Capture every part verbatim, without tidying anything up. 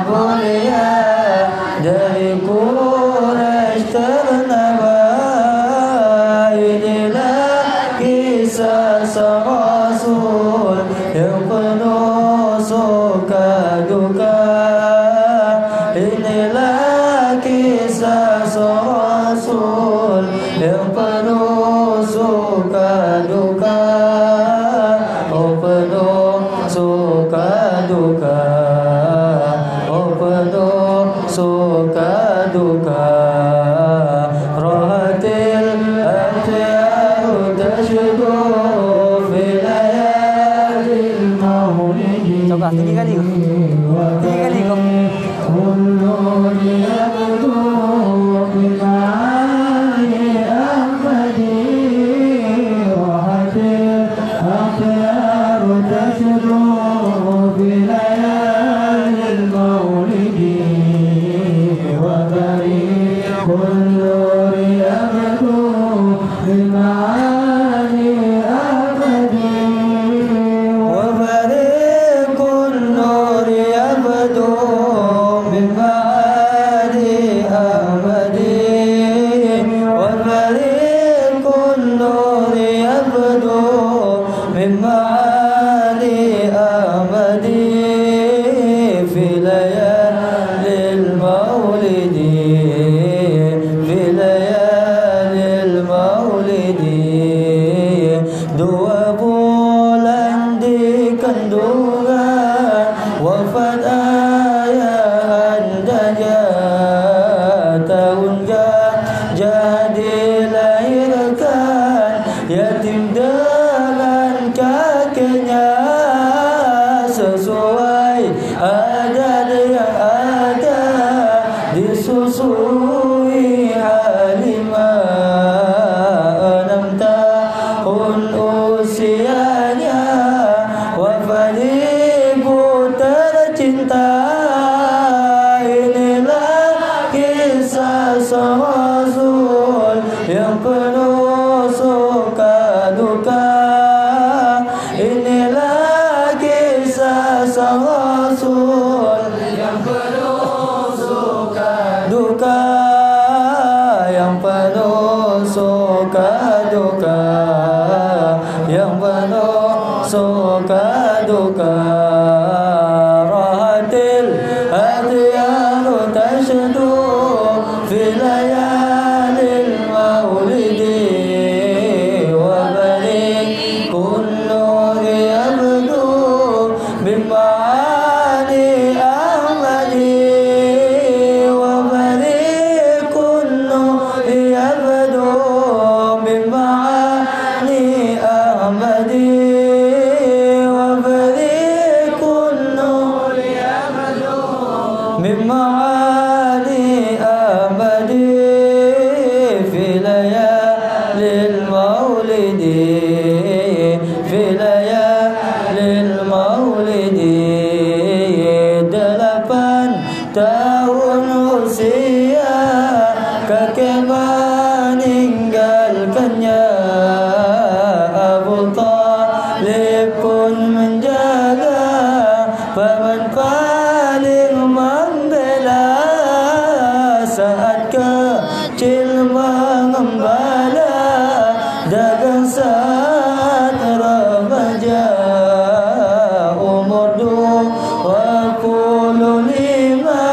Mulia dari Quraisy ternama, inilah kisah sang Rasul yang penuh suka duka. Inilah kisah sang Rasul yang penuh suka duka. Oh, penuh suka duka, oh, penuh suka duka. Rahatil akhyaru tasydu fi layalil maulidi. Coba tinggi kali. Tinggi kali kau. كل يبدو بمعاني أحمد، راحت الأطيار تشدو في ليالي المولد، وفريق النور يبدو بمعاني أحمد. وفريق النور يبدو بمعاني أحمد. وفريق النور يبدو بمعاني أحمد. في ليالي المولد، في ليالي المولد. Dua bulan di kandungan, wafat ayah andanya. Tahun gajah dilahirkan, yatim dengan kakeknya. Sesuai adat yang ada, disusui Halimah. Enam tahun usianya, wafat ibu tercinta. Inilah kisah sang Rasul yang penuh suka duka. Inilah kisah sang Rasul yang penuh suka duka, yang penuh suka duka, yang penuh suka duka. Rahatil akhyaru tasydu في ليالي المولد، وبريق النور يبدو بمعاني أحمد. وبريق النور يبدو بمعاني أحمد. وبريق النور يبدو من معاني أحمد. في ليالي المولد، في ليالي المولد. Delapan tahun usia kakek meninggalkannya. Abu Thalib pun menjaga, paman paling membela. Saat kecil mengembala, dagang saat remaja, umur dua puluh lima,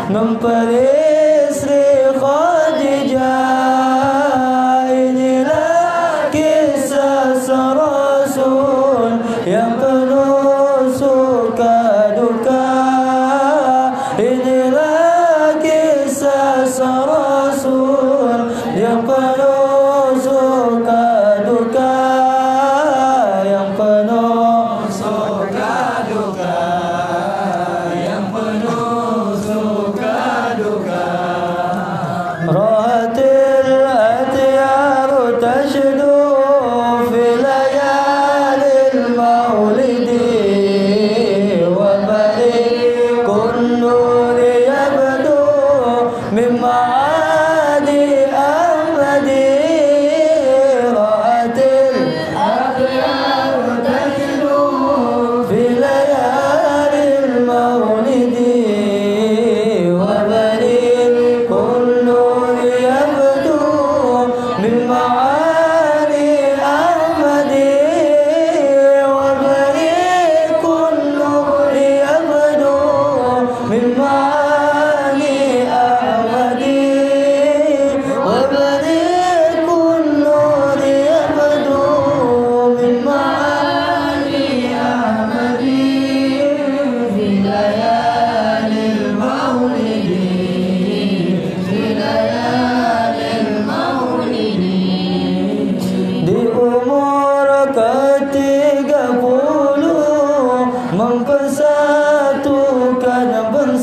memperistri Khadijah. Inilah kisah sang Rasul yang penuh suka duka. Inilah kisah sang Rasul yang penuh suka duka, yang penuh suka duka, yang penuh suka duka.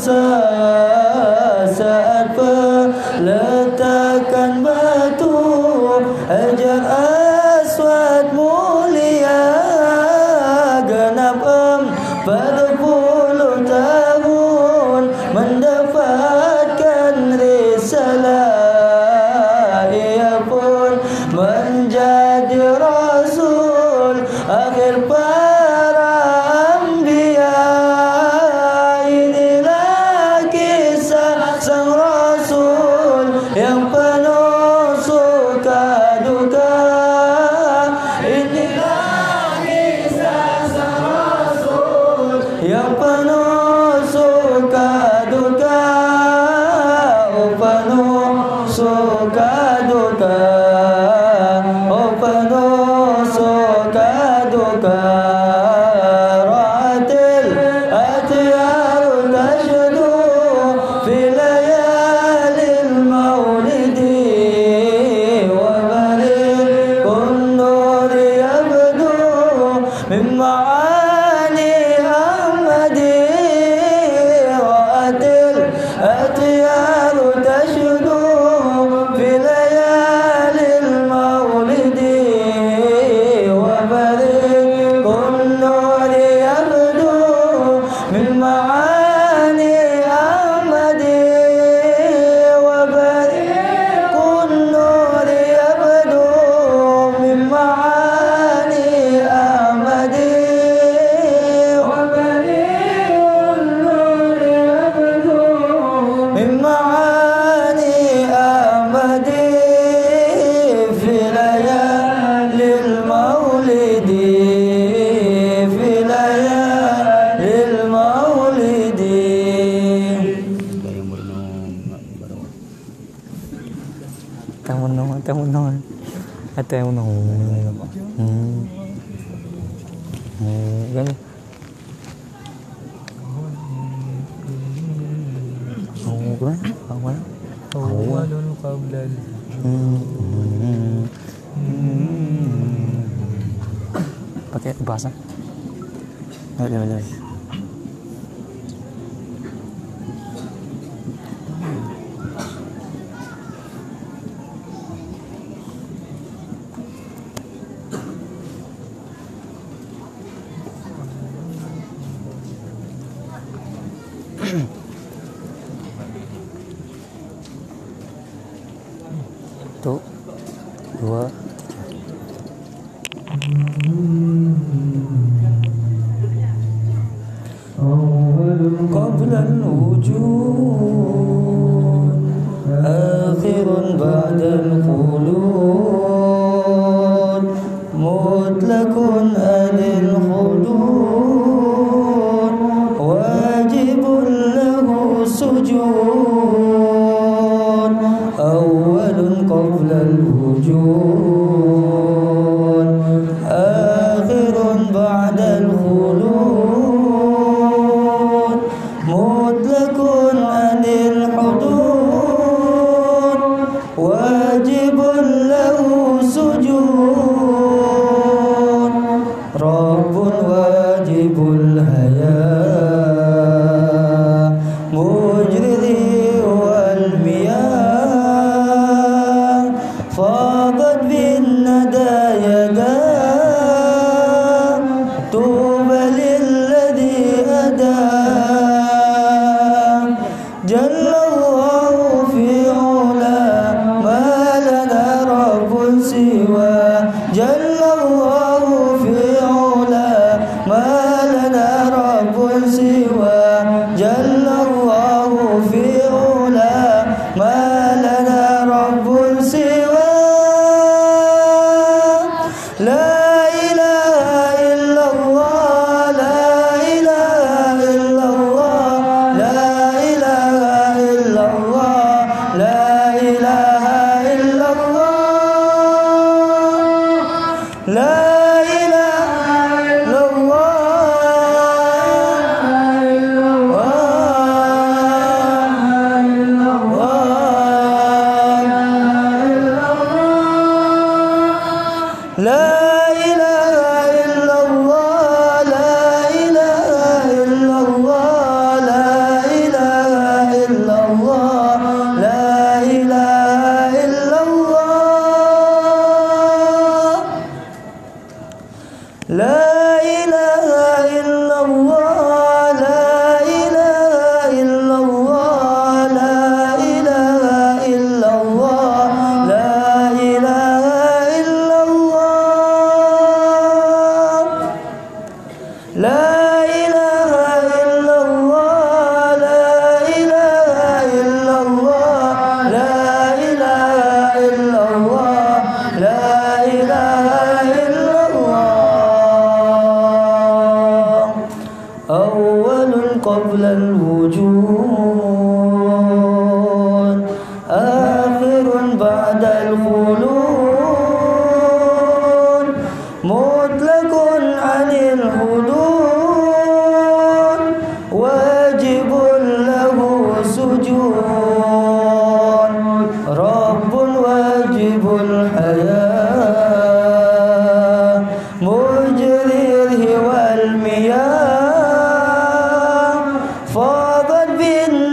Saat peletakan batu Hajar Aswad mulia, genap empat puluh tahun mendapatkan risalah, ia pun menjadi rasul akhir para anbiya. Inilah kisah sang rasul yang penuh suka duka. Inilah kisah sang rasul yang penuh suka duka. Oh, penuh suka duka, oh, penuh suka duka. Ra'atil athyaru tashdu fi layalil maulidi, wa bariqun nuri yabdu min ma'ani Ahmadi. Ra'atil athyaru tashdu fi layalil maulidi, wa bariqun nuri yabdu min ma'ani Ahmadi, wa bariqun nuri yabdu min ma'ani Ahmadi. Min ma'ani Ahmadi fi layalil maulidi, fi layalil maulidi. Tamunong, tamunong. Tamunong. Hmm. Hmm, kan? Awwalun qabla. Hmm. Pakai bahasa. Ayo, ayo, ayo. Satu, dua, tiga. أول قبل الوجود، آخر بعد الخلود، مطلق عن الحدود، واجب له السجود. أول قبل الوجود، آخر بعد الخلود، مطلق عن الحدود، واجب له سجود. رب واجب الحياة، مجري والمياه، فاضت بالندى يداه، طوبى للذي هداه. جل الله في علاه، ما لنا رب سواه. جل الله في علاه، ما لنا رب سواه. جل الله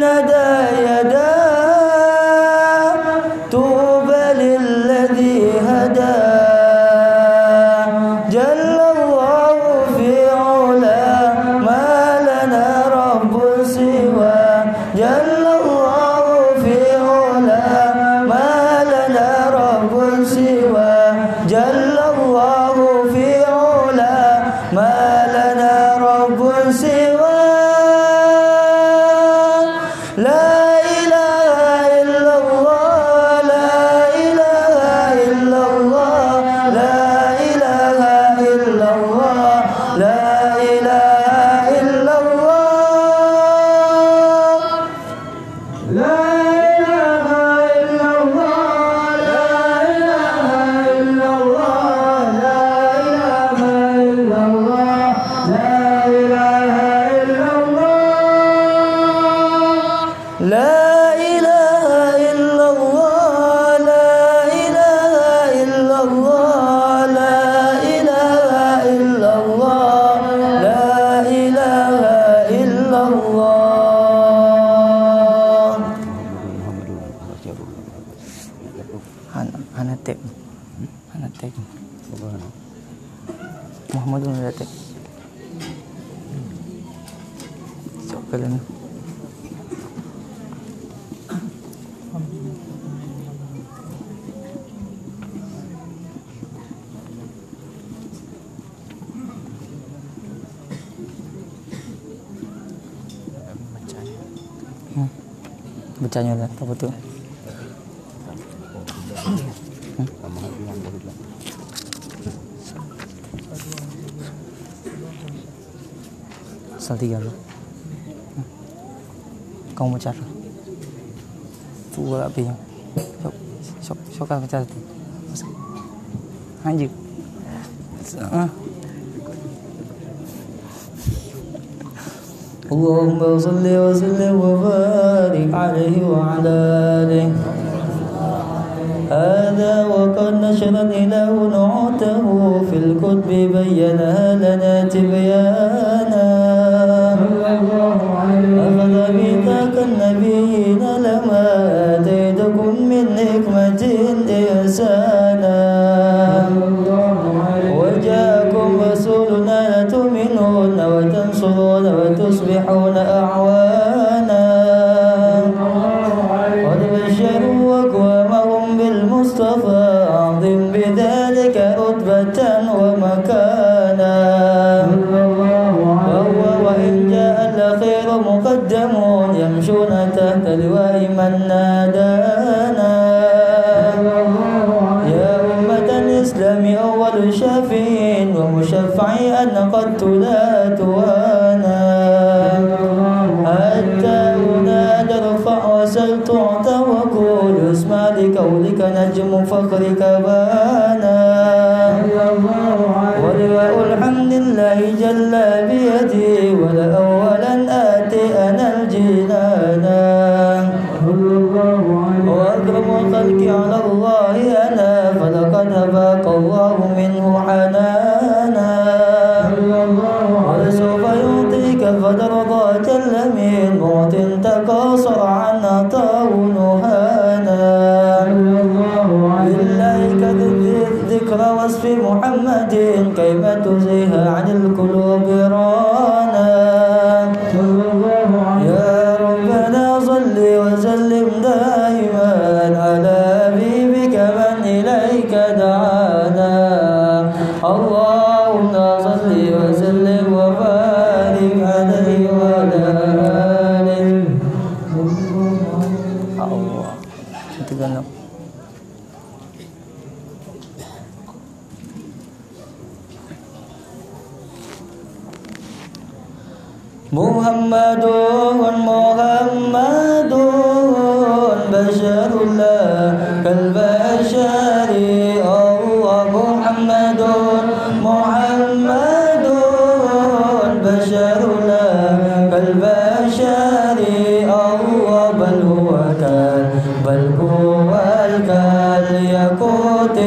نادى يدا طوبى للذي هدى. جل الله في علاه ما لنا رب سواه. جل الله في علاه ما لنا رب سواه. جل الله في علاه ما لنا رب سواه. لا إله إلا الله، لا إله إلا الله، لا إله إلا الله، لا إله إلا الله. لا إله إلا الله، لا إله إلا الله، لا إله إلا الله، لا إله إلا الله. لا إله إلا الله، لا إله إلا الله، لا إله إلا الله، لا إله إلا الله. Hana, hana teb. Hana teb. Muhammadun hana teb. Sok kalian. Hmm. Baca nyoe lah, apa tu? Hmm. Pasal tiga tu. Hmm. Kamu baca tu. Tu lah api. Sok, sok, sok kan baca tu. Lanjut. Ah. اللهم صل وسلم وبارك عليه وعلى آله. هذا وقد نشر الإله نعوته في الكتب بينها لنا تبيانا. أخذ ميثاق النبيين لما آتيتكم من حكمة إحسانا. وجاءكم رسولنا لتؤمنن وتنصرنه وتصبحون أعوانا. قد بشروا أقوامهم بالمصطفى أعظم بذلك رتبة ومكانا. وهو وإن جاء الأخير مقدم يمشون تحت لواء من نادانا. يا أمة الإسلام أول شافع ومشفع أنا قد لا توانا. حتى أنادى ارفع وسل تعطى وقل اسمع لقولك نجم فخرك بانا. ولواء الحمد لله جل بيدي ولأولا آتي أنا الجنانا. وأكرم الخلق على الله أنا، فلقد أباق الله منه حنانا. ولسوف يعطيك فترضى جل من معط تقاصر عن عطاء نهانا. لله كذب ذكر وصف محمد كيما تزيح عن القلوب رانا. يا ربنا صل وسلم دائما على حبيبك من إليك دعانا. اللهم صل وسلم وبارك عليه وعلى آله. Allah. Itu kan. محمد، محمد، بشر لا كالبشر. الله محمد، محمد، بشر لا كالبشر. الله بل هو كال بل هو كالياقوت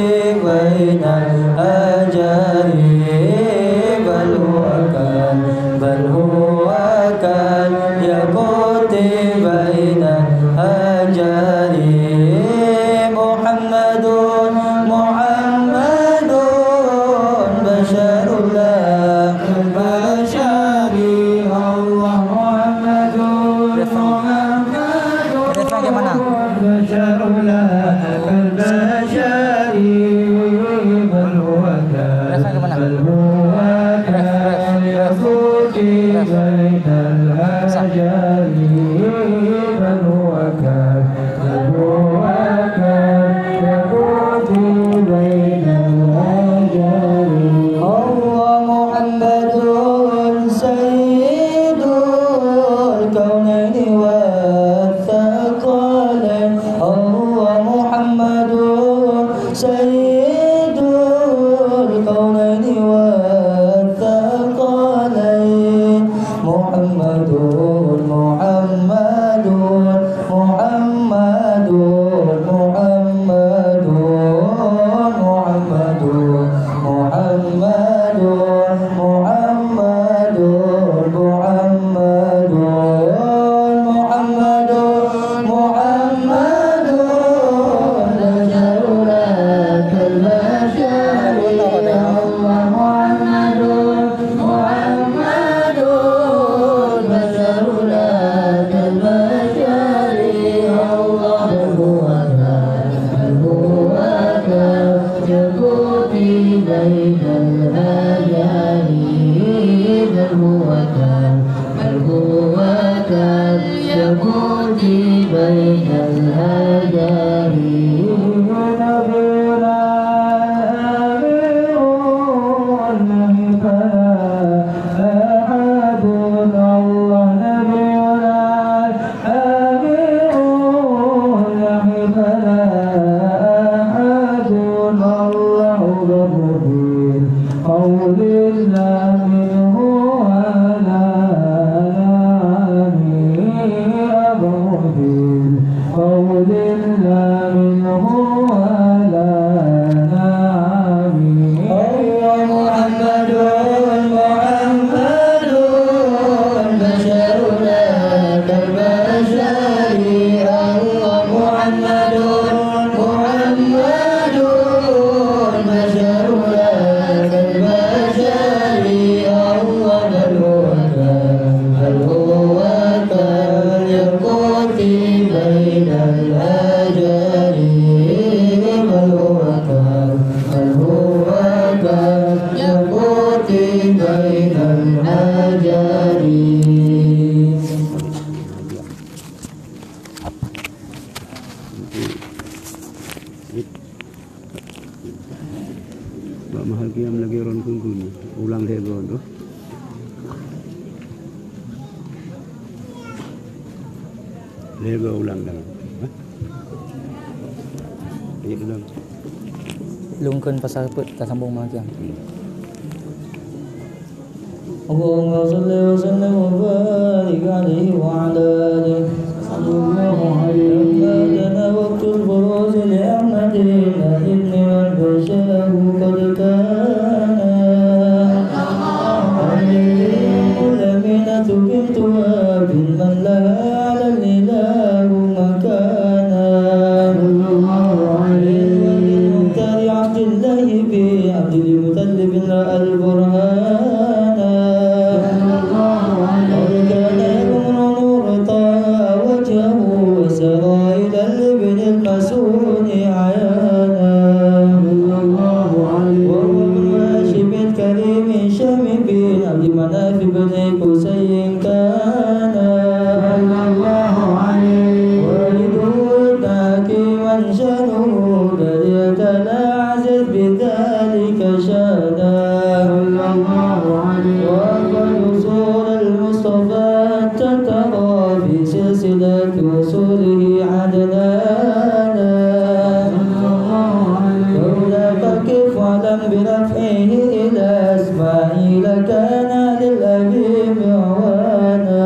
بين الأحجار، بل هو كال، بل هو كال Refrain ke mana? Refrain ke mana? Ref, ref, ref. Ref. الله محمد سيد الكونين والثقلين. الله محمد سيد الكونين والثقلين. محمد، محمد، محمد، محمد، محمد، محمد، محمد، محمد، محمد، محمد، بشر لا كالبشر، الله محمد. محمد بشر لا كالبشر، الله هو، هو كالياقوت بين الأحجار، هو كال، هو كالياقوت بين الأحجار. نبينا آمين. فلا أحد، الله نبينا، آمين. فلا أحد، الله بمبين. قول لا منه ولا نعم. أبغض قول لا منه ولا نعم. هو محمد، محمد بشر لا كالبشر. هو محمد، محمد بشر لا كالبشر. هو بل هو كال، بل هو كالياقوت بين الأحجار، بل هو كال، بل هو كالياقوت بين الأحجار. Bak mahal kiam lagèe ron kungkun, ulang lhèe goe tu. Lhèe goe ulang dalam. Hah? Ayat ulang. Lungkon pasal peuet tasambong mahal kiam. اللهم صل وسلم وبارك عليه وعلى آله. لما جاء وقت البروز لأحمد الإذن والبشر قد كان. الأمينة بنت وهب من لها على الإله مكانا. المختار عبد الله بن عبد المطلب رأى البرهان. قد كان يغمر نور طه وجهه وسرى إلى الابن المسعود عيانا. وهو ابن هاشم الكريم هشام بن عبد مناف بن قصي كان. والده حكيما شانه بليغ، لا عزت بذلك شانا. وقد وصول المصطفى حتى انتهى في سلسلة وصوله عدنانا. لولا فقف ولم برفعه إلى أسمائه لكان للأبي معوانا.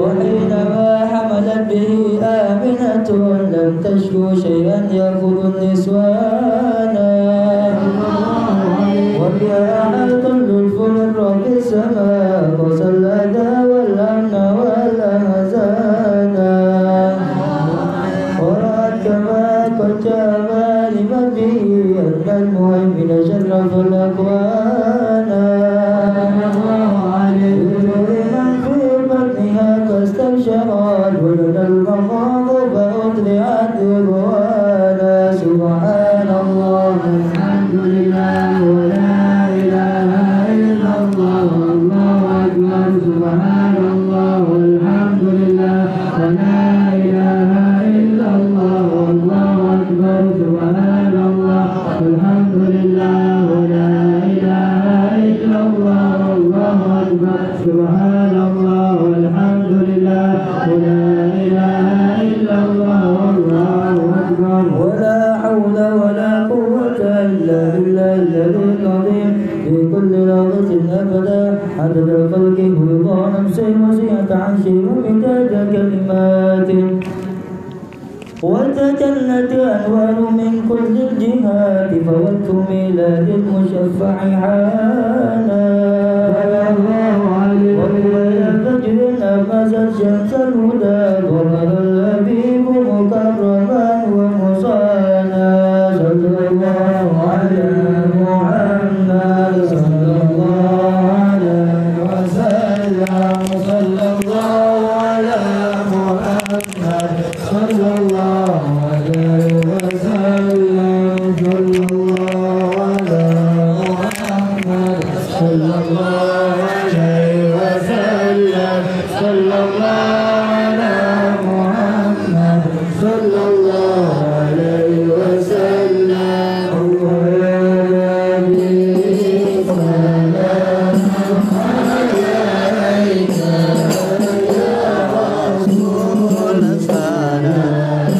وحينما حملت به آمنة لم تشك شيئا يأخذ النسوان. وبها أحاط اللطف من رب السماء وسلى الأذى والهم والأحزان. ورأت كما قد جاء ما علمت به أن المهيمن شرف الأكوان. بنور من في بطنها كلماته، وتجلت أنوار من كل الجهات، فوجه ميلاد المشفع حانا. صلى الله عليه وسلم. وهو يا فجر أبرز الشمس الهدى، ظهر الحبيب مكرما ومصانا. صلى الله على محمد، صلى الله عليه وسلم، صلى الله على محمد، صلى الله عليه وسلم، صلى الله على محمد، صلى الله عليه وسلم، صلى الله على محمد، صلى الله عليه وسلم. الله يا نبي، سلام عليك، يا رسول، سلام.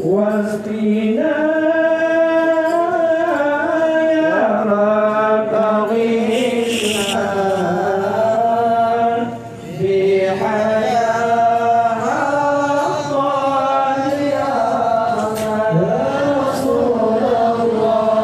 واسقنا يا رب أغثنا بحياة طاهرة يا رسول الله.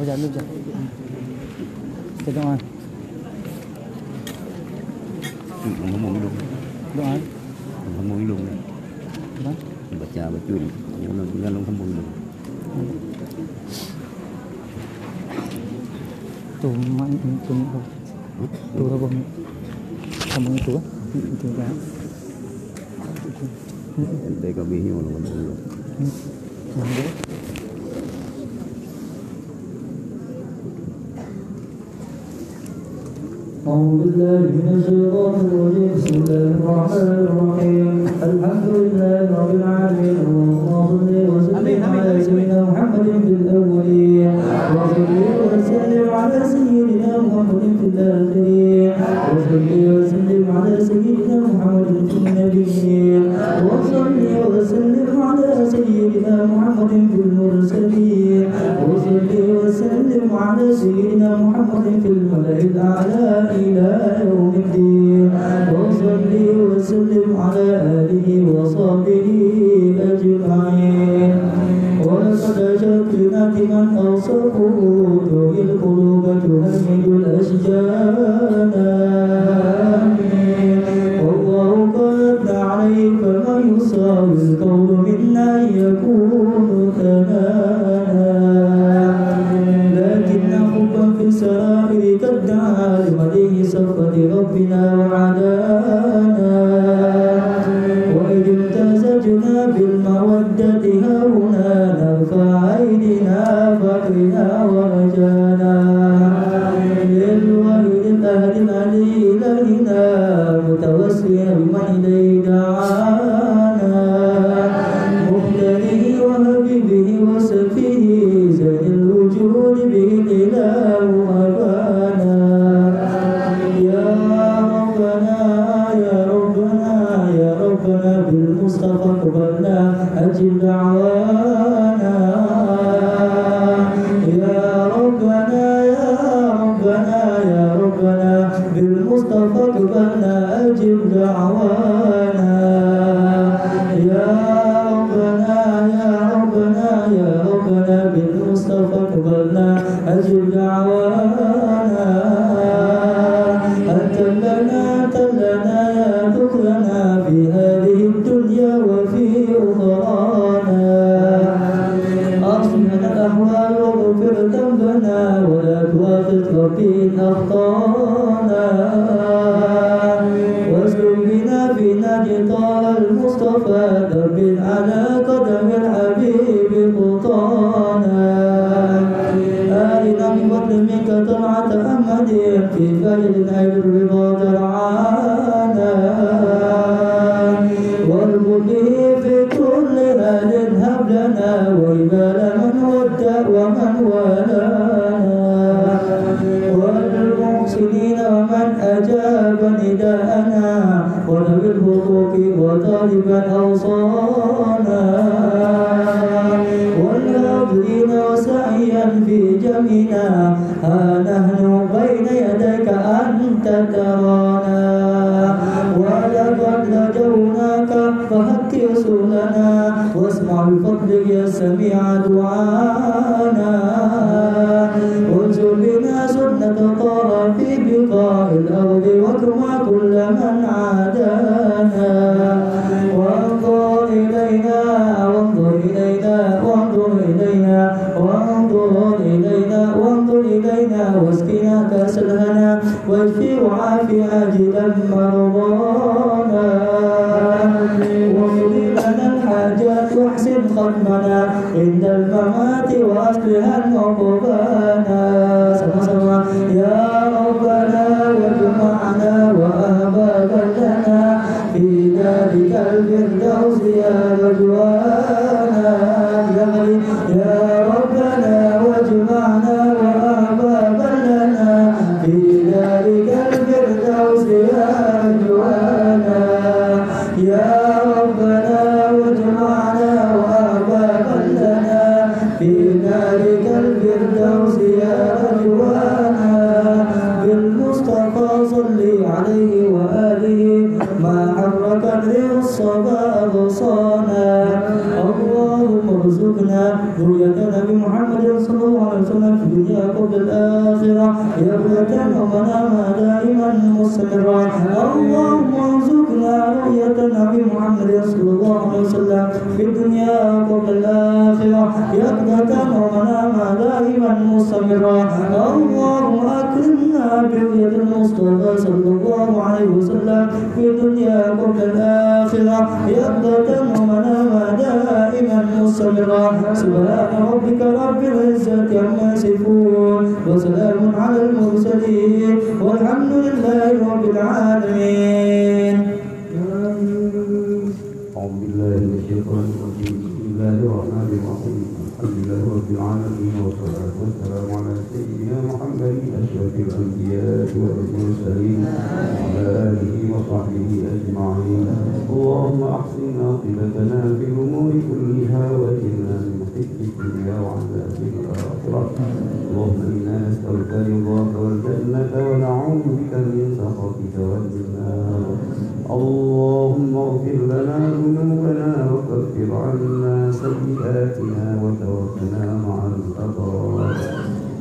Jangan lupa. Kita doa. Ngomong dulu. Doa. Ngomong dulu. Apa? Baca, baca. Jangan, jangan ngomong dulu. Tu, mak ni, tu, tu. Tu apa ni? Sambung itu, eh? Itu kan. Entah kau bih nyoe lawan Allah. أعوذ بالله من الشيطان الرجيم. بسم الله الرحمن الرحيم. الحمد لله رب العالمين. اللهم صل وسلم على سيدنا محمد في الأولين. وصل وسلم على سيدنا محمد في الآخرين. وصل وسلم على سيدنا محمد في النبيين. وصل وسلم على سيدنا محمد في المرسلين. وصل وسلم على سيدنا محمد في الملأ الأعلى إلى يوم الدين. وصل وسلم على آله وصحبه أجمعين. ولقد أشرقت نعمة أوصافه تحيي القلوب تهيج الأشجان. والله قد أثنى عليه فما يساوي القول منا أن يكون ثنانا. لكن حبا في السرائر قد دعا لمديح صفوة ربنا وعدانا. وإذ امتزجنا بالمودة هاهنا نرفع أيدينا فخرنا ورجانا. للوحيد الأحد العلي إلهنا متوسلا بمن إليه دعانا. مبتغيه وحبيبه وسفيه زين الوجود به الإله أبانا. يا ربنا، يا ربنا، يا ربنا، بالمصطفى اقبلنا، أجب دعوانا. يا ربنا، يا ربنا، يا ربنا، بالمصطفى اقبلنا، أجب دعوانا. يا ربنا، يا ربنا، يا ربنا، بالمصطفى اقبلنا، أجب دعوانا. أنت لنا، أنت لنا يا ذخرنا في هذه الدنيا وفي أخرانا. أصلح لنا الأحوال واغفر ذنبنا ولا تؤاخذ ربي إن أخطأنا. واسلك بنا في نهج طه المصطفى ثبت على قدم الحبيب خطانا. آتنا بفضل منك طلعة أمل في فجر عيد الرضا ترعانا. واربط به في كل حال هب لنا وهبة لمن ودى ومن والانا. والمحسنين ومن أجاب نداءنا وذوي الحقوق وطالبا أوصانا. والحاضرين وسعيا في جمعنا ها نحن بين يديك أنت ترانا. ولقد رجوناك فحق رسولنا واسمع بفضلك يا سميع دعانا. وانصر بنا سنة طه في بقاع الأرض واكمع كل من عادانا. وانظر إلينا، وانظر إلينا، وانظر إلينا، وانظر إلينا، وانظر إلينا، واسقنا كأس الهنا، واشف وعاف عاجلا مرضانا. واقض لنا الحاجات واحسن ختمنا عند الممات وأصلح عقبانا. Sama-sama. يا ربنا واجمعنا وأحبابا لنا في ذلك الفردوس يا رضوانا. يا ربنا واجمعنا وأحبابا لنا في ذلك الفردوس يا رضوانا. يا ربنا واجمعنا وأحبابا لنا في ذلك الفردوس يا رضوانا. بالمصطفى صل عليه وآله ما حركت ريح الصبا أغصانا. اللهم ارزقنا رؤية نبي محمد صلى الله عليه وسلم في الدنيا قبل الآخرة يقظة ومناما دائما مستمرا. اللهم ارزقنا رؤية النبي محمد صلى الله عليه وسلم في الدنيا قبل الآخرة يقظة ومناما دائما مستمرا. اللهم أكرمنا برؤية المصطفى صلى الله عليه وسلم في الدنيا قبل الآخرة يقظة ومناما دائما مستمرا. سبحان ربك رب العزة عما يصفون وسلام على المرسلين والحمد لله رب العالمين. أعوذ بالله من الشيطان الرجيم. بسم الله الرحمن الرحيم. الحمد لله رب العالمين، والصلاة والسلام على سيدنا محمد أشرف الأنبياء والمرسلين، وعلى آله وصحبه أجمعين. اللهم أحسن عاقبتنا في الأمور كلها، وأجرنا من خزي الدنيا وعذاب الآخرة. اللهم إنا نسألك رضاك والجنة، ونعوذ بك من سخطك والنار. اللهم اغفر لنا ذنوبنا وكفر عنا سيئاتنا وتوفنا مع الأبرار.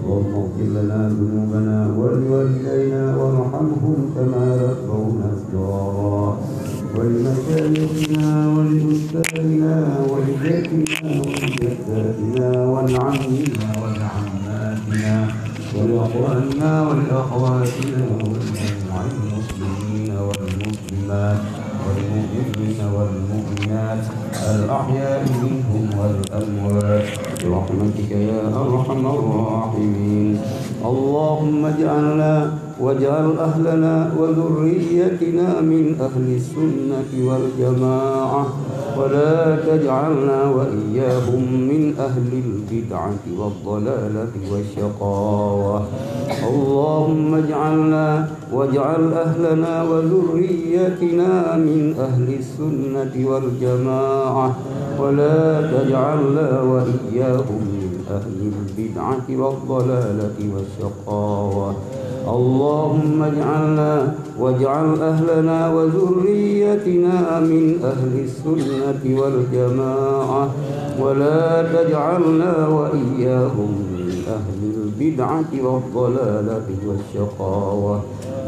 اللهم اغفر لنا ذنوبنا ولوالدينا وارحمهم كما ربونا صغارا. ولمشايخنا ولأستاذنا ولجدنا ولجداتنا ولعمنا ولعماتنا ولإخواننا ولأخواتنا ولجميع المسلمين والمسلمات والمؤمنين والمؤمنات الأحياء منهم والأموات برحمتك يا أرحم الراحمين. اللهم اجعلنا واجعل أهلنا وذريتنا من أهل السنة والجماعة، ولا تجعلنا وإياهم من أهل البدعة والضلالة والشقاوة. اللهم اجعلنا واجعل أهلنا وذريتنا من أهل السنة والجماعة، ولا تجعلنا وإياهم من أهل البدعة والضلالة والشقاوة. اللهم اجعلنا واجعل أهلنا وذريتنا من أهل السنة والجماعة، ولا تجعلنا وإياهم من أهل البدعة والضلالة والشقاوة.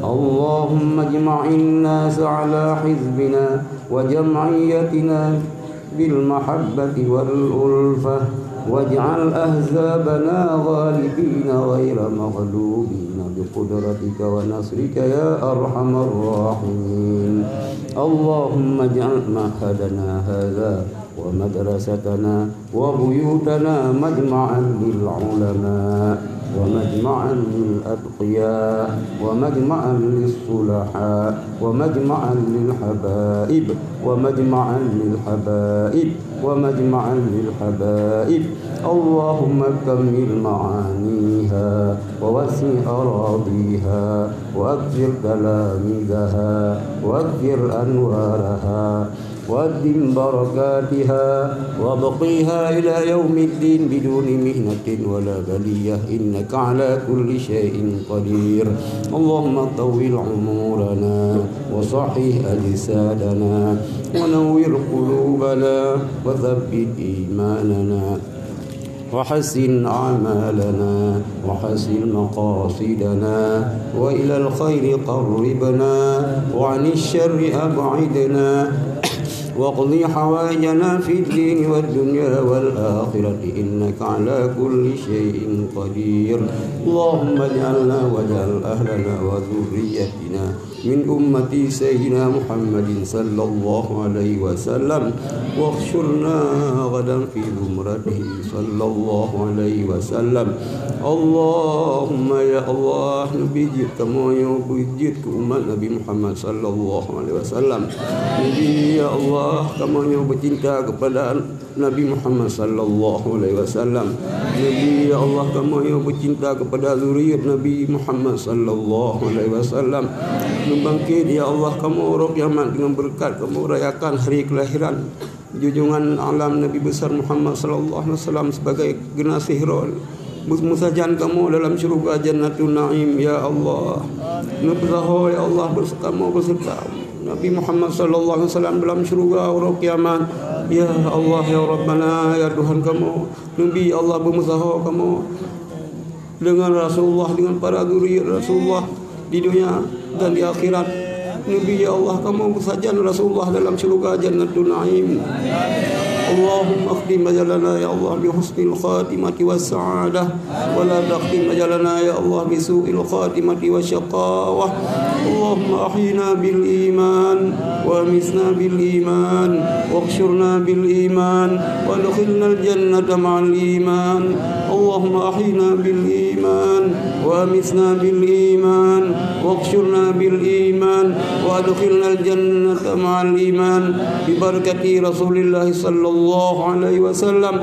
اللهم اجمع الناس على حزبنا وجمعيتنا بالمحبة والألفة، واجعل أحزابنا غالبين غير مغلوبين بقدرتك ونصرك يا أرحم الراحمين. اللهم اجعل معهدنا هذا ومدرستنا وبيوتنا مجمعا للعلماء ومجمعا للأتقياء ومجمعا للصلحاء ومجمعا للحبائب ومجمعا للحبائب ومجمعا للحبائب. اللهم كمل معانيها ووسع أراضيها وأكثر تلاميذها وأكثر أنوارها وأدم بركاتها وأبقها إلى يوم الدين بدون محنة ولا بلية، إنك على كل شيء قدير. اللهم طول عمورنا وصحح أجسادنا ونور قلوبنا وثبت إيماننا وحسن أعمالنا وحسن مقاصدنا وإلى الخير قربنا وعن الشر أبعدنا واقض حوائجنا في الدين والدنيا والآخرة إنك على كل شيء قدير. اللهم اجعلنا واجعل أهلنا وذريتنا من أمة سيدنا محمد صلى الله عليه وسلم، واحشرنا غدا في زمرته صلى الله عليه وسلم. اللهم يا الله، Nabi jeuet kamoe nyoe beujeuet keu umat Nabi Muhammad sallallahu alaihi wasallam. Nabi ya Allah, kamoe nyoe beucinta kepada Nabi Muhammad sallallahu alaihi wasallam. Nabi ya Allah, kamoe nyoe beucinta kepada zuriat Nabi Muhammad sallallahu alaihi wasallam. Neubangkét ya Allah kamoe uroe kiamat dengan berkat kamoe rayakan hari kelahiran junjungan alam Nabi besar Muhammad sallallahu alaihi wasallam sebagai generasi roh. Meusajan kamoe dalam syurga Jannatun Naim ya Allah. Neupeusaho ya Allah bersama kamoe beserta Nabi Muhammad sallallahu alaihi wasallam dalam syurga uroe kiamat. Ya Allah, ya Rabbana, ya Tuhan kamoe, Nabi Allah beumeusaho kamoe deungon Rasulullah, deungon para zuriat Rasulullah di dunia dan di akhirat. Nabi, ya Allah, kamoe beusajan Rasulullah dalam syurga Jannatun Naim. Allahumma akhtim ajalana, ya Allah, bi husnil khatimati was sa'adah. ولا تختم أجلنا يا الله بسوء الخاتمة والشقاوة. اللهم أحينا بالإيمان وأمتنا بالإيمان واحشرنا بالإيمان وأدخلنا الجنة مع الإيمان. اللهم أحينا بالإيمان وأمتنا بالإيمان واحشرنا بالإيمان وأدخلنا الجنة مع الإيمان ببركة رسول الله صلى الله عليه وسلم.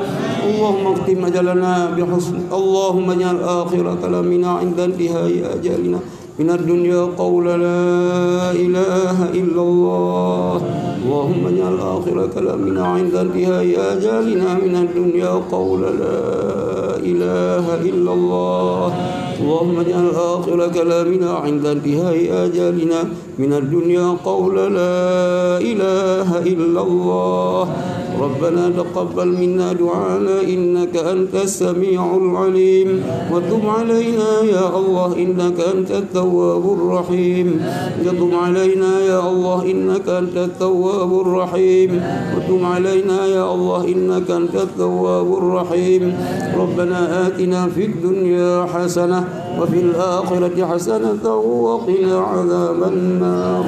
اللهم اختم أجلنا بحسن، اللهم اجعل آخر كلامنا عند انتهاء أجلنا من الدنيا قول لا إله إلا الله. اللهم اجعل آخر كلامنا عند انتهاء أجلنا من الدنيا قول لا إله إلا الله. اللهم اجعل آخر كلامنا عند انتهاء أجلنا من الدنيا قول لا إله إلا الله. ربنا تقبل منا دعانا إنك أنت السميع العليم، وتب علينا يا الله إنك أنت التواب الرحيم. وتب علينا يا الله إنك أنت التواب الرحيم. وتب علينا يا الله إنك أنت التواب الرحيم. ربنا آتنا في الدنيا حسنة وفي الآخرة حسنة وقنا عذاب النار،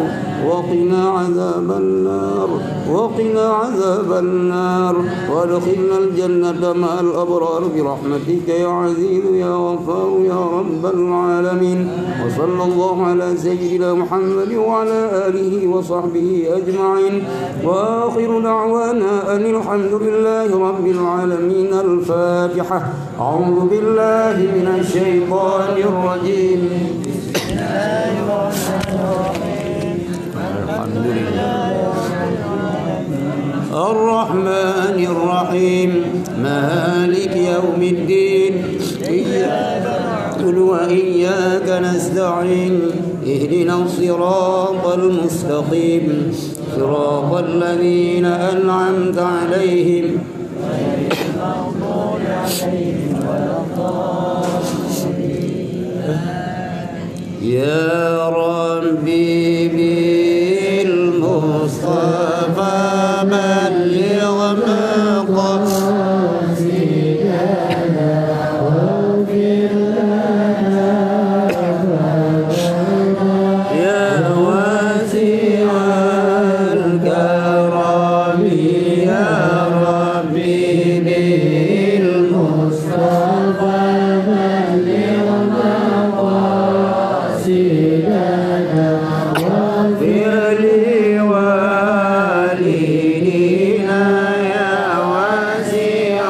وقنا عذاب النار، وقنا عذاب النار، وأدخلنا الجنة مع الأبرار برحمتك يا عزيز يا غفار يا رب العالمين. وصلى الله على سيدنا محمد وعلى آله وصحبه أجمعين. وآخر دعوانا أن الحمد لله رب العالمين. الفاتحة. أعوذ بالله من الشيطان الرجيم. الحمد لله. الرحمن الرحيم. مالك يوم الدين. إياك نعبد وإياك نستعين. اهدنا الصراط المستقيم. صراط الذين أنعمت عليهم. يا ربي بالمصطفى بلغ مقاصدنا واغفر لنا يا واسع الكرم يا ربي بالمصطفى بلغ مقاصدنا واغفر لوالدينا يا واسع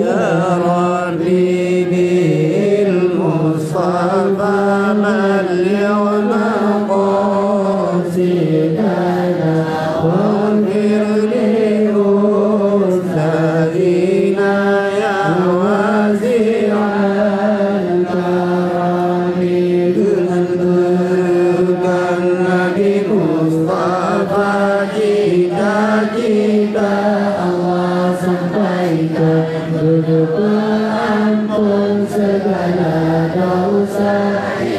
يا ربي بالمصطفى بلغ مقاصدنا واغفر لأستاذنا يا واسع الكرم. Keunan bukan Nabi Mustafa cita-cita Allah sampaikan, untuk peuampon segala dosa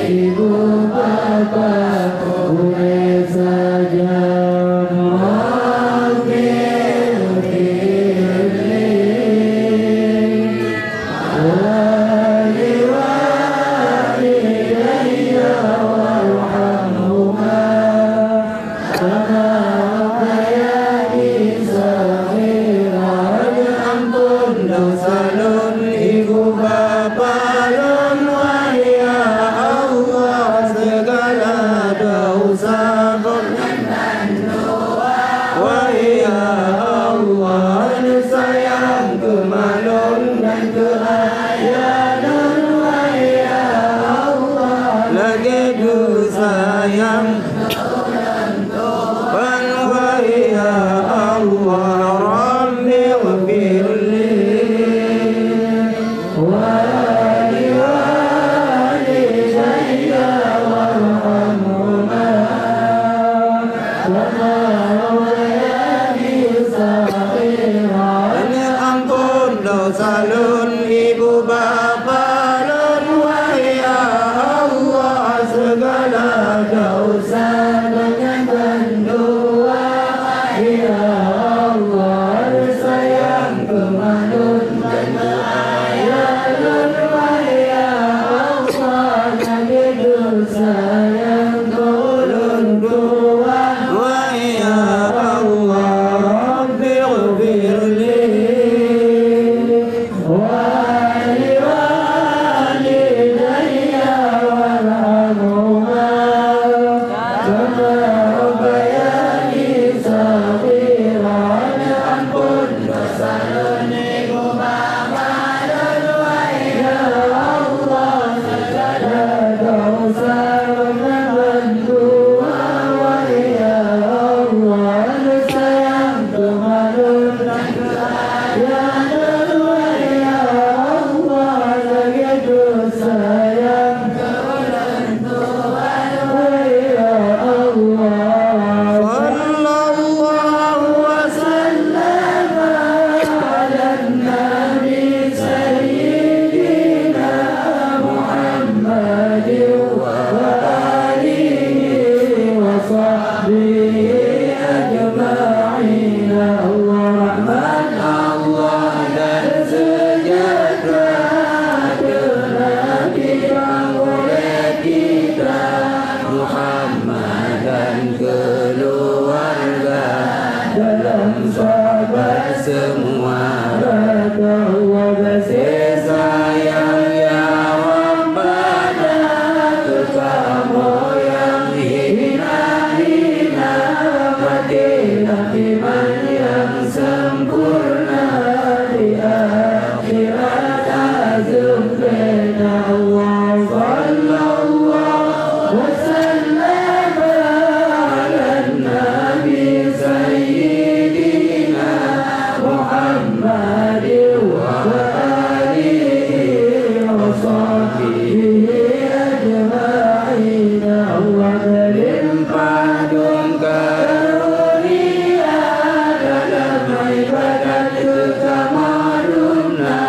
ibu bapa uleh sajan. Rabbi ghfirli wa liwalidayya warhamhuma kama rabbayani shaghira. Ampon dosa lôn, ibu bapa lôn, wahai ya Allah, segala dosa Gobnyan. Wahai ya Allah, neusayang keu ma lôn dan keu ayah lôn, wahai ya Allah, lagèe dosa nyang Rabbayani saghiran. Ampôn desya lôn, ibu bapa lôn, wahai ya Allah, segala desya lôn nyang teuntu, wahai ya Allah, sayang keu ma lôn, keu ayah lôn, wahai ya Allah, lagèe desya nyang keu lôn tuan, wahai ya Allah, Rabbighfirli wa liwalidayya warhamhuma kama rabbayani shaghira. Ampôn desya lôn, ibu bapa lôn, wahai ya Allah, segala desya lôn nyang teuntu, wahai ya Allah, sayang keu ma lôn, keu ayah lôn, wahai ya Allah, lagèe desya nyang Sallallahu wa sallama ala nabi sayyidina Muhammadin wa alihi wa sahbihi ajma'in. Allah rahmat, Allah dan sejahtera keu Nabi pangulèe kita Muhammad dan keluarga dalam sahabat semua. Rata Allah kasih sayang ya Rabbana, keu kamoe nyang hina-hina, maté lam iman nyang sempurna di akhirat. Azam bina Allah, sallallahu wa sallam ala nabi sayyidina Muhammad wa alihi wa sahbihi ajma'in. Allah meulimpah dum karunia dalam ibadat keu kamoe dum na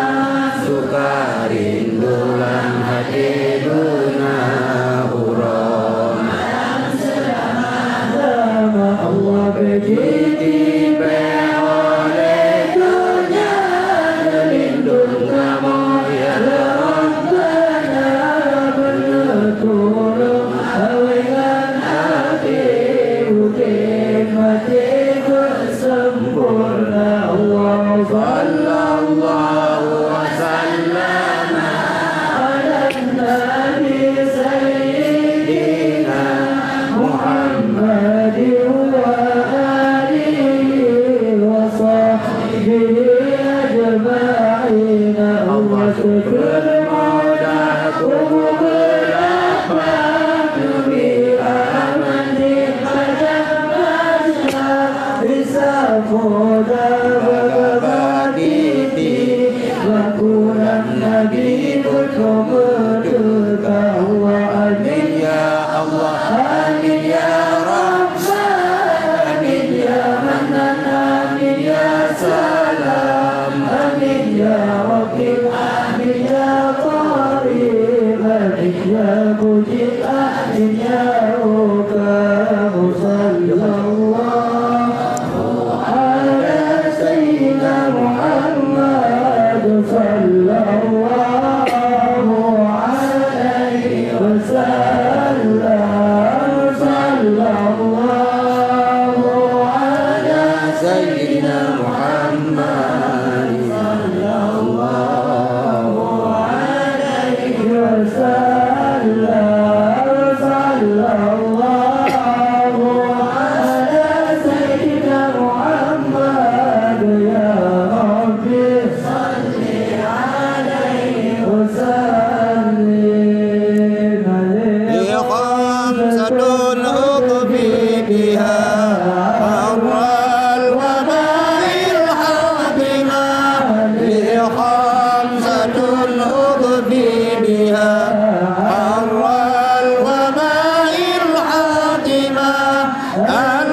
suka rindu lam até dum na uroe. Agama Allah beujitimbai oleh dunia, lindung kamoe ya Rabbana, beuneuturong awai ngon até udép maté beusempurna. Allah sallallahu wa sallama ala nabi sayyidina Muhammadin wa alihi wa sahbihi ajma'in. Allah syukur moda kubu geulapa Nabi Ahmad di padang mahsyar. Bisa moda bagabadi di lakunan Nabi beutôi meutuka Allah. Amin ya Allah, amin ya Rahman, amin ya Mannan, amin ya Salam, amin ya Raqib, amin ya Qarib, amin ya Mujib, amin ya Muqim. Sallallahu ala sayyidina Muhammad, sallallahu alaihi wasallam, sallallahu ala sayyidina Muhammad, sallallahu alaihi wasallam, sallallahu ala sayyidina Muhammad, ya Rabbi, salli alaihi wa sallim alaihi. Li khamsatin ukhfi biha harral waba'il hatima. Li khamsatin ukhfi biha harral waba'il hatima. Al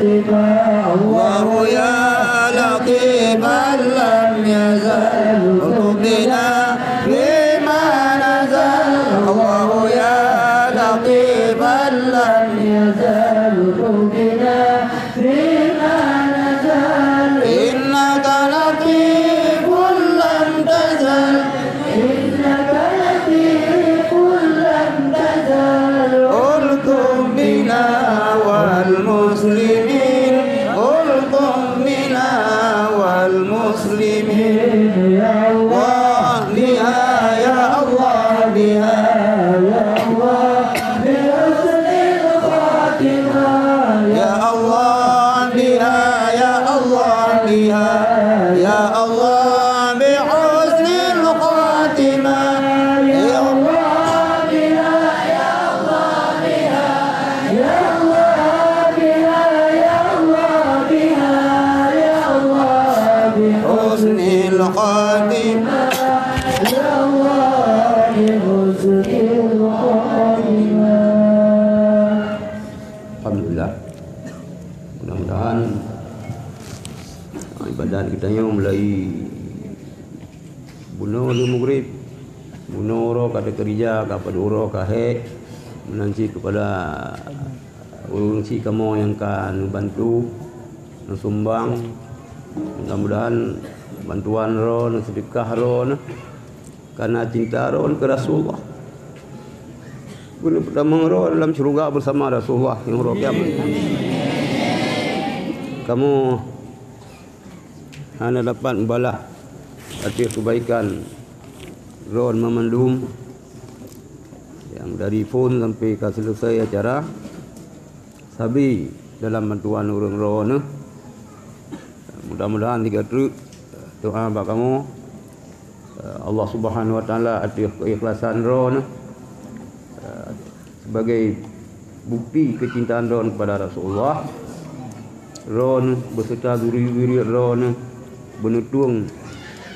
الله يا لطيفا لم يزل بنا فيما نزل. الله يا لطيفا لم يزل بنا فيما نزل. إنك لطيف لم تزل. إنك لطيف لم تزل. ألطف بنا والمسلمين. ألطف بنا والمسلمين. يا الله بها، يا الله بها، يا الله بحسن الخاتمة. يا الله بها، يا الله بها، يا الله بحسن الخاتمة. يا الله بها، يا الله بها، يا الله بها، يا الله بها، يا الله بحسن الخاتمة. يا الله بحسن الخاتمة. Alhamdulillah. Mudah-mudahan ibadat kita nyoe mulai bunoe lheueh maghrib, bunoe uroe ka teukeurija, ka padub uroe ka hék, meunan cit keupada ureuëng syiek kamoe nyang ka neubantu, neusumbang. Mudah-mudahan bantuan droeneuh, seudeukah droeneuh, karena cinta droeneuh keu Rasulullah. Beuneutamong droeneuh lam syeuruga beusama Rasulullah nyang uroe kiamat. Kamoe hana dapat meubalah ateueh keubaikan droeneuh mandum, nyang dari phon sampai ka seuleusoe acara, sabe dalam bantuan ureuëng droeneuh. Mudah-mudahan tiga treuk doa bak kamoe, Allah Subhanahu Wa Taala ateueh keikhlasan droeneuh, sebagai bukti keucintaan droeneuh kepada Rasulullah. Droeneuh beserta zuri-zuriat droeneuh beuneutueng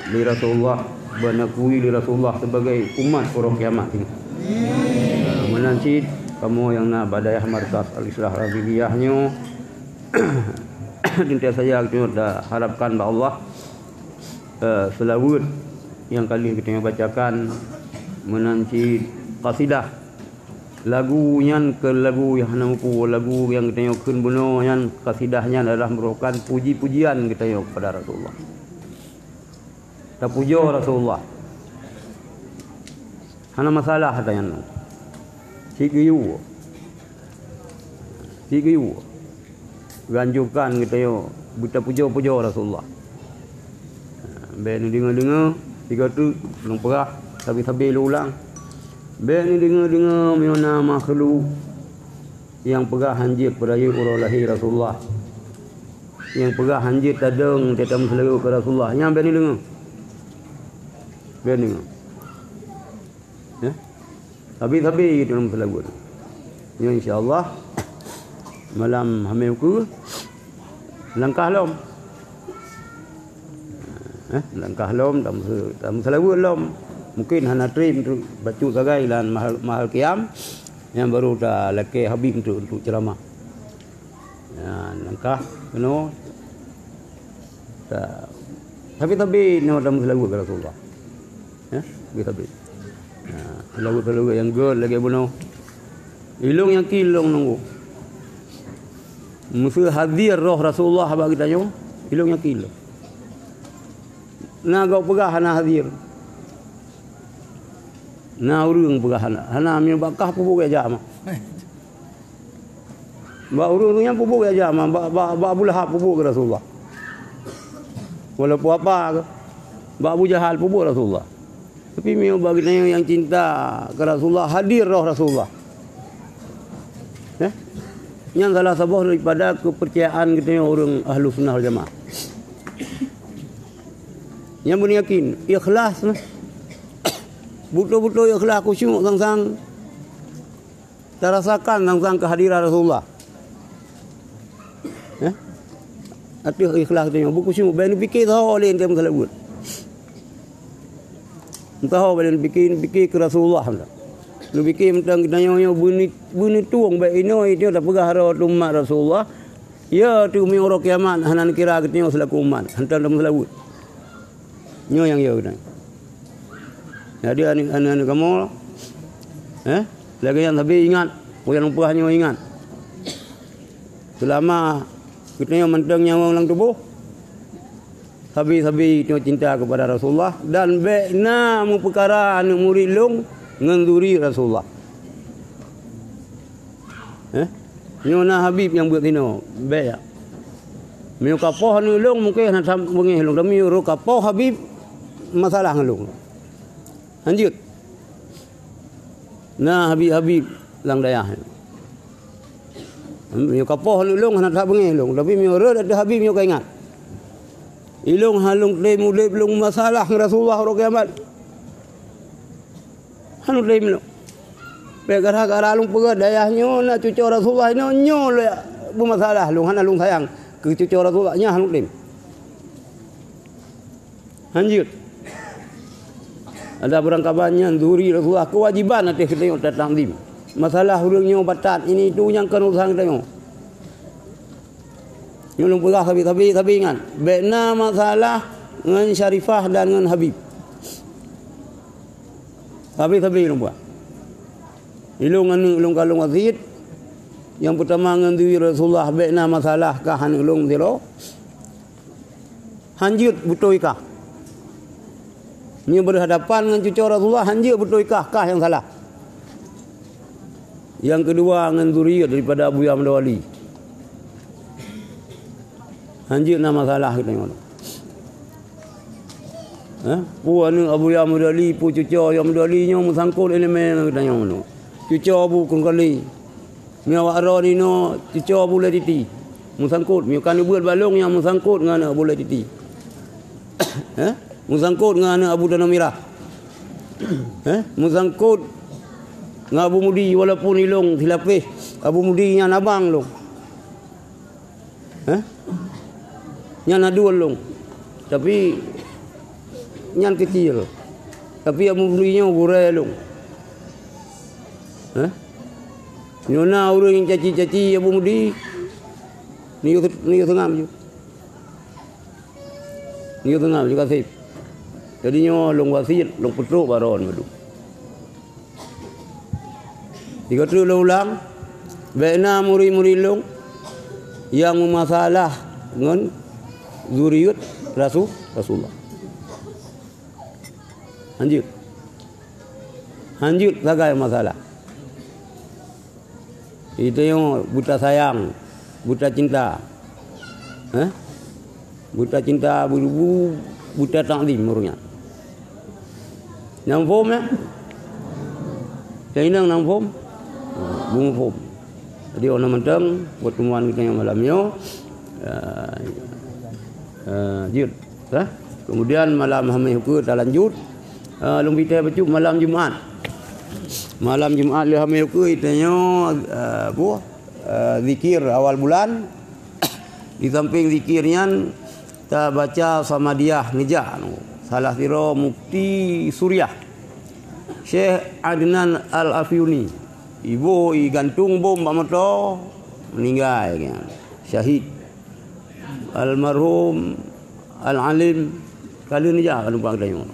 lé Rasulullah, beunakui lé Rasulullah sebagai umat uroe kiamat nyoe. Meunan cit kamoe nyang na bak dayah Markas Al-Islah Rafidiyah nyoe, teuntèe saja geutanyoe taharapkan bak Allah, eh, seulaweuet nyang ka lheueh geutanyoe bacakan, meunan cit qasidah. Lagu nyan keu lagu nyang hana mupu, lagu nyang geutanyoe kheun bunoe nyan, qasidah nyan adalah merupakan puji-pujian geutanyoe kepada Rasulullah. Tapujoe Rasulullah. Hana masalah ata nyan. Cit geuyue. Cit geuyue. Geuanjurkan geutanyoe beutapujoe-pujoe Rasulullah. Bèk neudeungoe-deungoe, sigoe teuk lôn peugah, sabe-sabe lôn ulang. Bèk neudeungoe-deungoe meunyoe na makhluk nyang peugah hanjeuet peurayeuk uroe lahé Rasulullah, nyang peugah hanjeuet tadong teutameuseulaweuet keu Rasulullah, nyan bèk neudeungoe. Bèk neudeungoe. Ya. Sabe-sabe geutanyoe meuseulaweuet. Nyoe insya Allah malam Hamé ukeue langkah lom. Eh, langkah lom, tameu-, tameuseulaweuet lom. Mungkin hana trép untuk bacut sagai lam mahal, mahal kiam, nyan baru talakèe habéh untuk, untuk ceuramah. Nyan, langkah keunoe. Ta-, tapi, tapi, nyoe tameuseulaweuet keu Rasulullah. Ya, tapi, tapi. Nah, seulaweuet-seulaweuet nyang göt lagèe bunoe. Ilôn yakin lôn nunggu. Meuseu hadir roh Rasulullah bak geutanyoe, ilôn yakin lôn. Na gob peugah hana hadir. Na ureuëng peugah hana, hana meunyoe bak kah peubuet jak mah. Bak ureuëng-ureuëng nyan peubuet jak mah, bak, bak, bak Abu Lahab peubuet keu Rasulullah. Walaupun apa ke, bak Abu Jahal peubuet Rasulullah. Tapi meunyoe bak geutanyoe nyang cinta keu Rasulullah, hadir roh Rasulullah. Eh? Nyan salah saboh daripada keupeurcayaan geutanyoe ureuëng Ahlus Sunnah wal Jamaah. Nyang beuna yakin, ikhlas nah. Beutôi-beutôi ikhlas khusyuk sang-sang. Tarasakan sang-sang keuhadiran Rasulullah. Eh? Ateueh ikhlas geutanyoe, beukhusyuk, bèk neupike saho lé teuh meuseulaweuet. Meusaho bèk neupike, neupike keu Rasulullah. Neupike mantong geutanyoe nyoe beuni-, beuneutueng bèk inoe, inoe tapeugah droe umat Rasulullah. Ya, teuma uroe kiamat hana neukira geutanyoe seulaku umat, hantom tameuseulaweuet. Nyoe nyang ya geutanyoe. Jadi, aneuk-aneuk kamoe, eh, lagèe nyan sabe ingat, peue nyang peugah nyoe ingat. Seulama geutanyoe mantong nyawöng lam tuboh, sabe-sabe tanyoe cinta keupada Rasulullah dan bèk na meupeukara aneuk murit lôn ngon zuri Rasulullah. Eh? Nyoe na Habib nyang beuet sinoe, bèk. Meunyoe ka poh aneuk lôn, mungken hana that beungèh lôn, tapi meunyoe ka poh Habib, masalah ngon lôn. Hanjeuet. Na Habib-Habib lam dayah. Meunyoe ka poh aneuk lôn, hana that beungèh lôn, tapi meunyoe rhot ateueh Habib, nyoe ka ingat. Ilôn hana lôn tem udép lôn masalah ngon Rasulullah uroe kiamat. Hana tem lôn. Bèk gara-gara lôn peugah dayah nyoe na cucoe Rasulullah nyoe, nyoe lé beumasalah lôn, hana lôn sayang keu cucoe Rasulullah, nyan hana lôn tem. Hanjeuet. Ada barangkaban nyan zuri Rasulullah, keuwajiban ateueh geutanyoe tatakzim. Masalah ureueng nyoe batat, ini itu nyang kon urusan geutanyoe. Nyoe lôn peugah sabe-sabe, sabe ingat. Bèk na masalah ngon Syarifah dan ngon Habib. Sabe-sabe lôn peugah. Ilôn aneuk lôn ka lôn wasiet. Nyang peutama ngon zuri Rasulullah bèk na masalah kah aneuk lôn sidroe. Hanjeuet beutôi kah. Meunyoe berhadapan ngon cucoe Rasulullah, hanjeuet beutôi kah, kah nyang salah. Nyang keudua ngon zuriat daripada Abuya Muda Wali. Hanjeuet na masalah geutanyoe. Eh? Peue aneuk Abuya Muda Wali, peue cucoe Abuya Muda Wali nyoe meusangkot ileumèe ngon geutanyoe nyoe. Cucoe Abu Kun Kali. Meunyoe awak droeneuh nyoe cucoe Abu Lé Titi. Meusangkot, meunyoe ka neubeuet bak lôn nyang meusangkot ngon aneuk Abu Lé Titi. Eh? Meusangkot ngon aneuk Abu Tanoh Mirah. Eh? Meusangkot ngon Abu Mudi, walaupun ilôn silapéh Abu Mudi nyan abang lôn. Eh? Nyan aduen lôn. Tapi nyan keucil. Tapi Abu Mudi nyoe gurèe lôn. Eh? Nyoe na ureueng nyang caci-caci Abu Mudi, neuyue, neuyue seungab ju. Neuyue seungab ju kaseb. Jadi nyoe lôn wasiet, lôn peutrok bak droeneuh. Sigoe teuk lôn ulang, bèk na murit-murit lôn nyang meumasalah ngon zuriat Rasul, Rasulullah. Hanjeuet. Hanjeuet sagai masalah. Geutanyoe buta sayang, buta cinta. Eh? Buta cinta, bu-, bu-, buta takzim ureueng nyan. Nyang phom, ya? Nyang inong nyang phom? Ha, beuphom. Jadi, 'oh noe mantong, pertemuan geutanyoe malam nyoe, eh, eh, jeuet. Eh? Kemudian malam Hamèh ukeue talanjut, eh, lôn peureulèe bacut malam Jumat. Malam Jumat lé Hamèh ukeue geutanyoe, eh, apa? Eh, zikir awal bulan. Di samping zikir nyan, tabaca Samadiyah neujak salah sidroe mufti Suriah, Syekh Adnan Al-Afyuni. Iboh igantung bom bak moto, meuninggai nyan. Syahid. Almarhum Al-Alim ka lheueh neujak keunoe bak geutanyoe.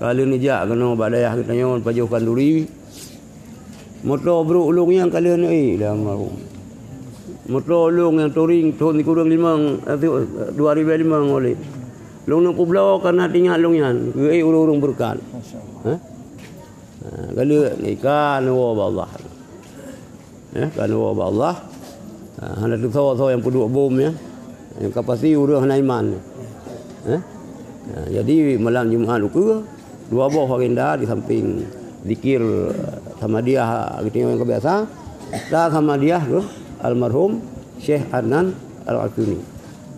Ka lheueh neujak keunoe bak dayah geutanyoe, pajoh khanduri. Moto brôk ulôn nyang ka lheueh neuék lé almarhum. Moto ulôn nyang touring thôn sikureueng limong, eh, dua ribèe limong oleh. Lôn neuk peubloe kareuna teuingat lôn nyan, geuék ureueng-ureueng beureukat. Masya Allah. Hah? Ha, ka lheueh ikan woe bak Allah. Eh, kan woe bak Allah. Ha, hana teusoe-soe nyang peuduek bom, ya. Nyang ka pasti ureueng hana iman. Eh? Ha, jadi malam Jumat ukeue, dua boh agenda di samping zikir, eh, Samadiyah geutanyoe nyang biasa, ta Samadiyah keu almarhum Syekh Adnan Al-Afyuni.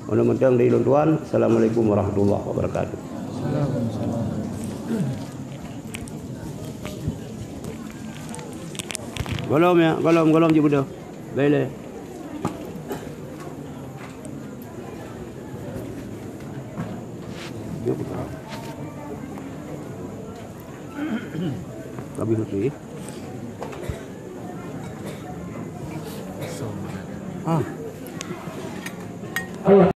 Ulôn mantong dari lôn tuan. Assalamualaikum warahmatullahi wabarakatuh. Golom ya, golom, golom je beudôh. Baik lé. Habis tu, eh. Ah.